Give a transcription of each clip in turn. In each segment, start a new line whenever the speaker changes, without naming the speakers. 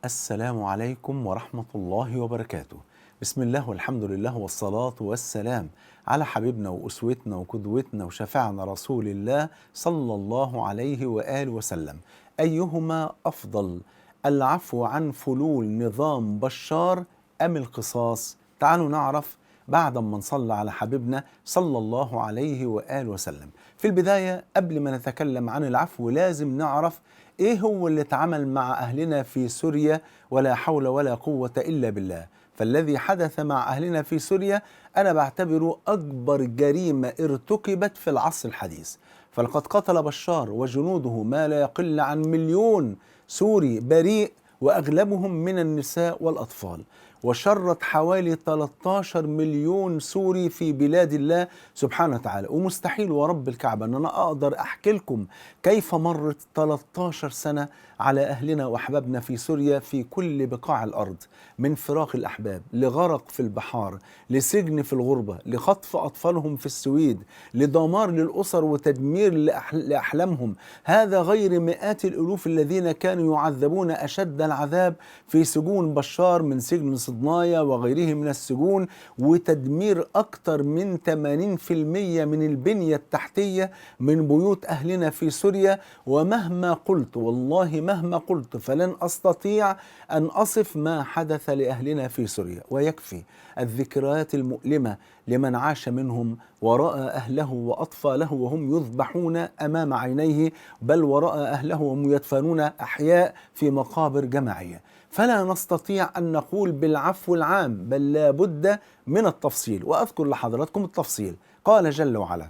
السلام عليكم ورحمة الله وبركاته. بسم الله والحمد لله والصلاة والسلام على حبيبنا وأسوتنا وقدوتنا وشفيعنا رسول الله صلى الله عليه وآله وسلم. أيهما أفضل، العفو عن فلول نظام بشار أم القصاص؟ تعالوا نعرف بعد ما نصلي على حبيبنا صلى الله عليه وآله وسلم. في البداية قبل ما نتكلم عن العفو لازم نعرف إيه هو اللي اتعمل مع أهلنا في سوريا، ولا حول ولا قوة إلا بالله. فالذي حدث مع أهلنا في سوريا أنا بعتبره أكبر جريمة ارتكبت في العصر الحديث. فلقد قتل بشار وجنوده ما لا يقل عن 1,000,000 سوري بريء، وأغلبهم من النساء والأطفال، وشرت حوالي 13 مليون سوري في بلاد الله سبحانه وتعالى. ومستحيل ورب الكعبة أن أنا أقدر أحكي لكم كيف مرت 13 سنة على أهلنا وأحبابنا في سوريا في كل بقاع الأرض، من فراق الأحباب، لغرق في البحار، لسجن في الغربة، لخطف أطفالهم في السويد، لدمار للأسر وتدمير لأحلامهم. هذا غير مئات الألوف الذين كانوا يعذبون أشد العذاب في سجون بشار، من سجن صدنايا وغيره من السجون، وتدمير أكثر من 80% من البنية التحتية من بيوت أهلنا في سوريا. ومهما قلت، والله مهما قلت، فلن أستطيع أن أصف ما حدث لأهلنا في سوريا. ويكفي الذكريات المؤلمة لمن عاش منهم ورأى أهله وأطفاله وهم يذبحون أمام عينيه، بل ورأى أهله وهم يدفنون أحياء في مقابر جماعية. فلا نستطيع أن نقول بالعفو العام، بل لا بد من التفصيل، وأذكر لحضراتكم التفصيل. قال جل وعلا: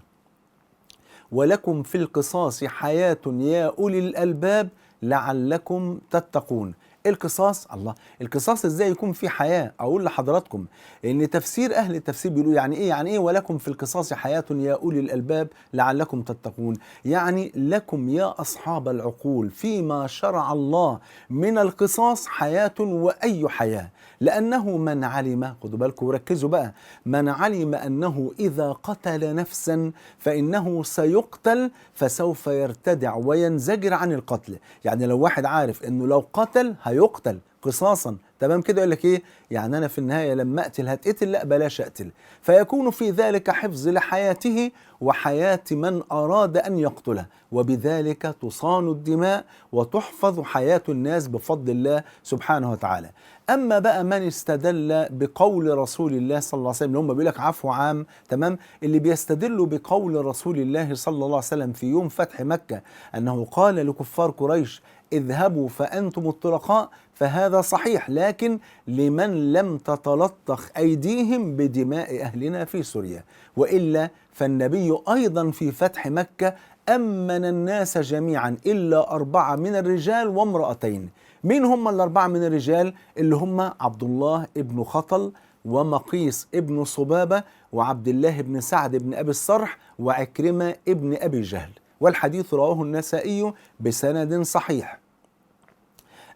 ولكم في القصاص حياة يا أولي الألباب لعلكم تتقون. القصاص، الله، القصاص ازاي يكون في حياة؟ اقول لحضراتكم ان تفسير اهل التفسير بيقولوا يعني ايه، يعني ايه ولكم في القصاص حياة يا اولي الالباب لعلكم تتقون؟ يعني لكم يا اصحاب العقول فيما شرع الله من القصاص حياة، واي حياة؟ لانه من علم، خدوا بالكم وركزوا بقى، من علم انه اذا قتل نفسا فانه سيقتل فسوف يرتدع وينزجر عن القتل. يعني لو واحد عارف انه لو قتل هيقتل قصاصا، تمام كده، يقول لك ايه؟ يعني انا في النهايه لما اقتل هتقتل، لا بلاش اقتل. فيكون في ذلك حفظ لحياته وحياه من اراد ان يقتله، وبذلك تصان الدماء وتحفظ حياه الناس بفضل الله سبحانه وتعالى. اما بقى من استدل بقول رسول الله صلى الله عليه وسلم، اللي هم بيقول لك عفو عام، تمام، اللي بيستدلوا بقول رسول الله صلى الله عليه وسلم في يوم فتح مكه انه قال لكفار قريش: اذهبوا فأنتم الطلقاء، فهذا صحيح، لكن لمن لم تتلطخ أيديهم بدماء أهلنا في سوريا. وإلا فالنبي أيضا في فتح مكة أمن الناس جميعا إلا 4 من الرجال وامرأتين. مين هم ال4 من الرجال؟ اللي هم عبد الله ابن خطل، ومقيس ابن صبابة، وعبد الله بن سعد بن أبي الصرح، وعكرمة ابن أبي جهل. والحديث رواه النسائي بسند صحيح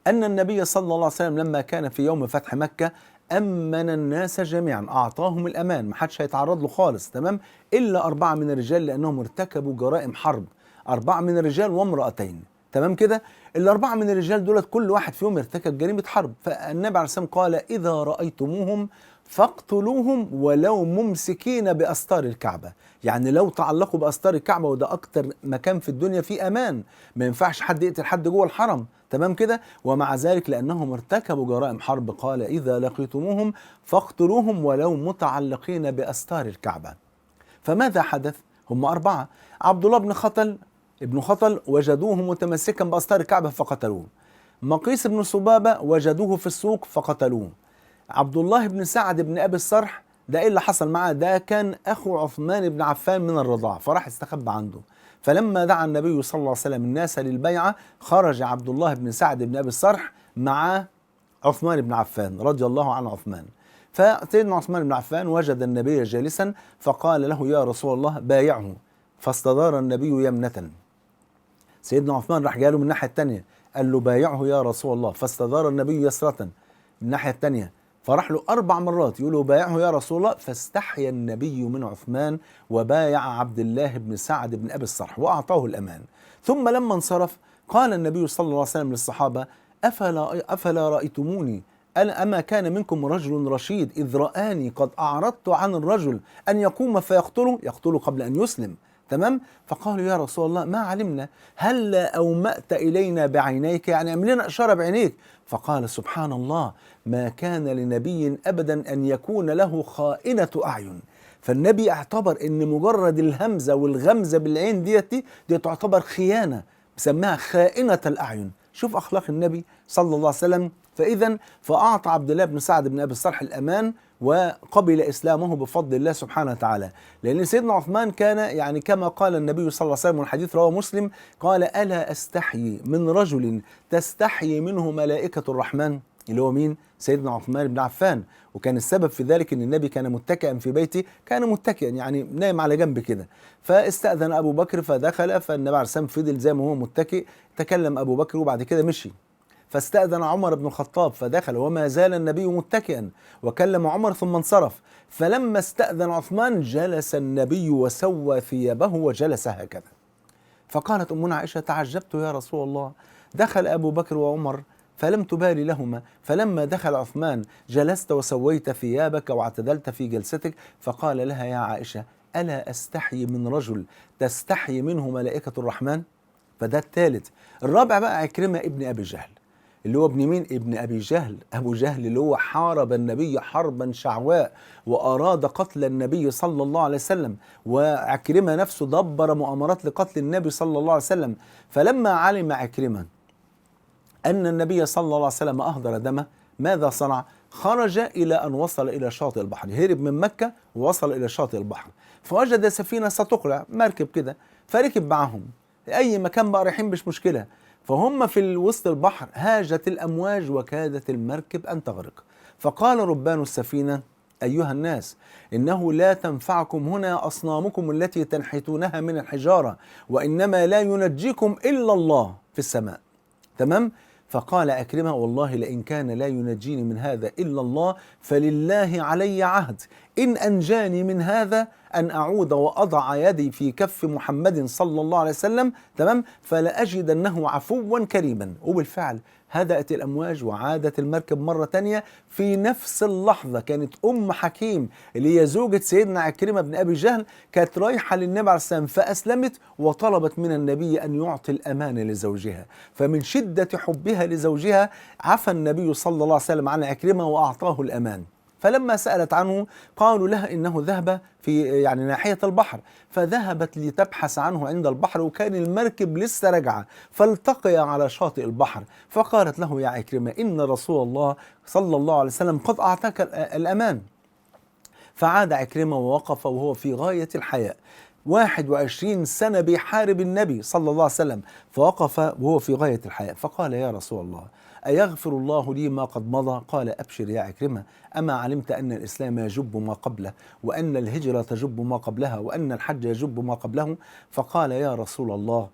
أن النبي صلى الله عليه وسلم لما كان في يوم فتح مكة أمن الناس جميعا، أعطاهم الأمان، ما حدش هيتعرض له خالص، تمام، إلا 4 من الرجال لأنهم ارتكبوا جرائم حرب، 4 من الرجال وامرأتين، تمام كده. ال4 من الرجال دولت كل واحد فيهم ارتكب جريمة حرب، فالنبي عليه الصلاة والسلام قال: إذا رأيتموهم فاقتلوهم ولو ممسكين بأستار الكعبة. يعني لو تعلقوا بأستار الكعبة، وده أكتر مكان في الدنيا فيه أمان، ما ينفعش حد يقتل حد جوه الحرم، تمام كده. ومع ذلك لأنهم ارتكبوا جرائم حرب قال: إذا لقيتموهم فاقتلوهم ولو متعلقين بأستار الكعبة. فماذا حدث؟ هم 4. عبد الله بن خطل ابن خطل وجدوه متمسكا بأستار الكعبة فقتلوه. مقيس بن صبابة وجدوه في السوق فقتلوه. عبد الله بن سعد بن أبي الصرح، ده إيه اللي حصل معاه؟ ده كان أخو عثمان بن عفان من الرضاع، فراح استخبى عنده. فلما دعا النبي صلى الله عليه وسلم الناس للبيعة خرج عبد الله بن سعد بن أبي الصرح مع عثمان بن عفان رضي الله عن عثمان. فسيدنا عثمان بن عفان وجد النبي جالسا فقال له: يا رسول الله بايعه. فاستدار النبي يمنة. سيدنا عثمان راح جاله من الناحية الثانية قال له: بايعه يا رسول الله. فاستدار النبي يسرة من الناحية الثانية، فراح له 4 مرات يقول له: بايعه يا رسول الله. فاستحيا النبي من عثمان وبايع عبد الله بن سعد بن أبي الصرح وأعطاه الأمان. ثم لما انصرف قال النبي صلى الله عليه وسلم للصحابة: أفلا رأيتموني أنا أما كان منكم رجل رشيد إذ رآني قد أعرضت عن الرجل أن يقوم فيقتله، يقتله قبل أن يسلم، تمام؟ فقالوا يا رسول الله ما علمنا، هلا أومأت إلينا بعينيك، يعني اعمل لنا إشارة بعينيك. فقال سبحان الله، ما كان لنبي أبدا أن يكون له خائنة أعين. فالنبي اعتبر ان مجرد الهمزة والغمزة بالعين دي تعتبر خيانة، بسميها خائنة الأعين. شوف أخلاق النبي صلى الله عليه وسلم. فإذا فأعطى عبد الله بن سعد بن أبي الصرح الأمان وقبل إسلامه بفضل الله سبحانه وتعالى. لأن سيدنا عثمان كان يعني كما قال النبي صلى الله عليه وسلم، والحديث رواه مسلم، قال ألا أستحيي من رجل تستحيي منه ملائكة الرحمن، اللي هو مين؟ سيدنا عثمان بن عفان. وكان السبب في ذلك ان النبي كان متكئا في بيته، كان متكئا يعني نايم على جنب كده، فاستأذن ابو بكر فدخل، فالنبي عليه الصلاة والسلام فضل زي ما هو متكئ، تكلم ابو بكر وبعد كده مشي. فاستأذن عمر بن الخطاب فدخل وما زال النبي متكئا، وكلم عمر ثم انصرف. فلما استأذن عثمان جلس النبي وسوى ثيابه وجلس هكذا. فقالت أمنا عائشة تعجبت يا رسول الله، دخل أبو بكر وعمر فلم تبالي لهما، فلما دخل عثمان جلست وسويت ثيابك واعتدلت في جلستك. فقال لها يا عائشة ألا أستحيي من رجل تستحيي منه ملائكة الرحمن؟ فده الثالث. الرابع بقى عكرمة ابن أبي جهل، اللي هو ابن مين؟ ابن أبي جهل. أبو جهل اللي هو حارب النبي حربا شعواء وأراد قتل النبي صلى الله عليه وسلم، وعكرمة نفسه دبر مؤامرات لقتل النبي صلى الله عليه وسلم. فلما علم عكرمة أن النبي صلى الله عليه وسلم أهدر دمه، ماذا صنع؟ خرج إلى أن وصل إلى شاطئ البحر، هرب من مكة ووصل إلى شاطئ البحر، فوجد سفينة ستقلع، مركب كده، فركب معهم أي مكان بقى رايحين مش مشكلة. فهم في وسط البحر هاجت الأمواج وكادت المركب أن تغرق. فقال ربان السفينة أيها الناس إنه لا تنفعكم هنا أصنامكم التي تنحتونها من الحجارة، وإنما لا ينجيكم إلا الله في السماء، تمام؟ فقال عكرمة والله لئن كان لا ينجيني من هذا إلا الله فلله علي عهد، إن أنجاني من هذا أن أعود وأضع يدي في كف محمد صلى الله عليه وسلم، تمام، فلأجدنه عفوا كريما. وبالفعل هدأت الأمواج وعادت المركب مرة تانية. في نفس اللحظة كانت أم حكيم اللي هي زوجة سيدنا عكرمة بن أبي جهل كانت رايحة للنبي عليه السلام، فأسلمت وطلبت من النبي أن يعطي الأمان لزوجها. فمن شدة حبها لزوجها عفى النبي صلى الله عليه وسلم عن عكرمة وأعطاه الأمان. فلما سألت عنه قالوا لها إنه ذهب في يعني ناحية البحر، فذهبت لتبحث عنه عند البحر، وكان المركب لسه راجعة، فالتقيا على شاطئ البحر. فقالت له يا عكرمة إن رسول الله صلى الله عليه وسلم قد أعطاك الأمان. فعاد عكرمة ووقف وهو في غاية الحياء، 21 سنة بيحارب النبي صلى الله عليه وسلم، فوقف وهو في غاية الحياء فقال يا رسول الله أيغفر الله لي ما قد مضى؟ قال أبشر يا عكرمة، أما علمت أن الإسلام يجب ما قبله، وأن الهجرة تجب ما قبلها، وأن الحج يجب ما قبله؟ فقال يا رسول الله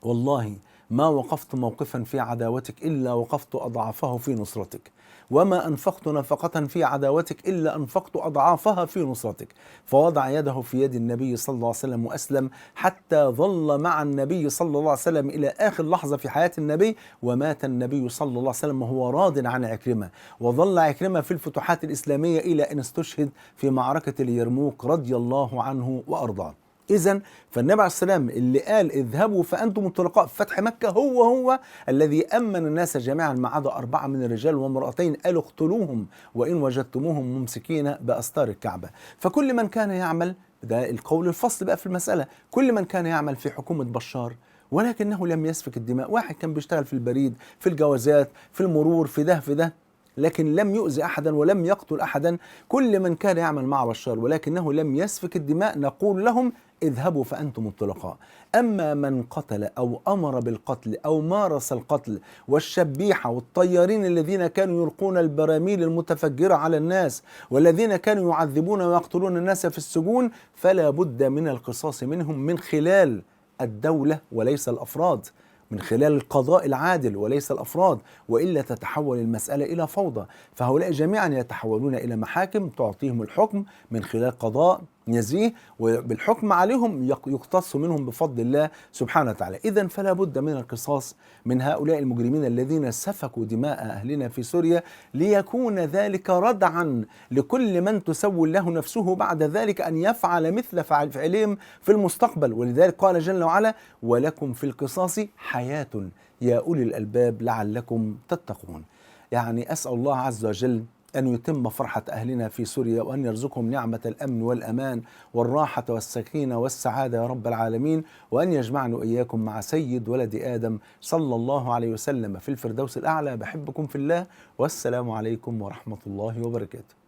والله ما وقفت موقفا في عداوتك إلا وقفت أضعافه في نصرتك، وما أنفقت نفقة في عداوتك إلا أنفقت أضعافها في نصرتك. فوضع يده في يد النبي صلى الله عليه وسلم وأسلم، حتى ظل مع النبي صلى الله عليه وسلم إلى آخر لحظة في حياة النبي. ومات النبي صلى الله عليه وسلم وهو راض عن عكرمة، وظل عكرمة في الفتوحات الإسلامية إلى أن استشهد في معركة اليرموك رضي الله عنه وأرضاه. إذن فالنبي عليه السلام اللي قال اذهبوا فأنتم الطلقاء في فتح مكة هو الذي أمن الناس جميعا ما عدا 4 من الرجال وامرأتين، قالوا اقتلوهم وإن وجدتموهم ممسكين بأستار الكعبة. فكل من كان يعمل، ده القول الفصل بقى في المسألة، كل من كان يعمل في حكومة بشار ولكنه لم يسفك الدماء، واحد كان بيشتغل في البريد، في الجوازات، في المرور، في ده في ده، لكن لم يؤذي أحدا ولم يقتل أحدا. كل من كان يعمل مع بشار ولكنه لم يسفك الدماء نقول لهم اذهبوا فأنتم الطلقاء. أما من قتل أو أمر بالقتل أو مارس القتل، والشبيحة والطيارين الذين كانوا يلقون البراميل المتفجرة على الناس، والذين كانوا يعذبون ويقتلون الناس في السجون، فلا بد من القصاص منهم من خلال الدولة وليس الأفراد، من خلال القضاء العادل وليس الأفراد، وإلا تتحول المسألة إلى فوضى. فهؤلاء جميعا يتحولون إلى محاكم تعطيهم الحكم من خلال قضاء نزيه، وبالحكم عليهم يقتص منهم بفضل الله سبحانه وتعالى. إذا فلا بد من القصاص من هؤلاء المجرمين الذين سفكوا دماء أهلنا في سوريا، ليكون ذلك ردعا لكل من تسول له نفسه بعد ذلك أن يفعل مثل فعلهم في المستقبل. ولذلك قال جل وعلا: ولكم في القصاص حياة يا أولي الألباب لعلكم تتقون. يعني أسأل الله عز وجل أن يتم فرحة أهلنا في سوريا، وأن يرزقهم نعمة الأمن والأمان والراحة والسكينة والسعادة يا رب العالمين، وأن يجمعنا وإياكم مع سيد ولد آدم صلى الله عليه وسلم في الفردوس الأعلى. بحبكم في الله، والسلام عليكم ورحمة الله وبركاته.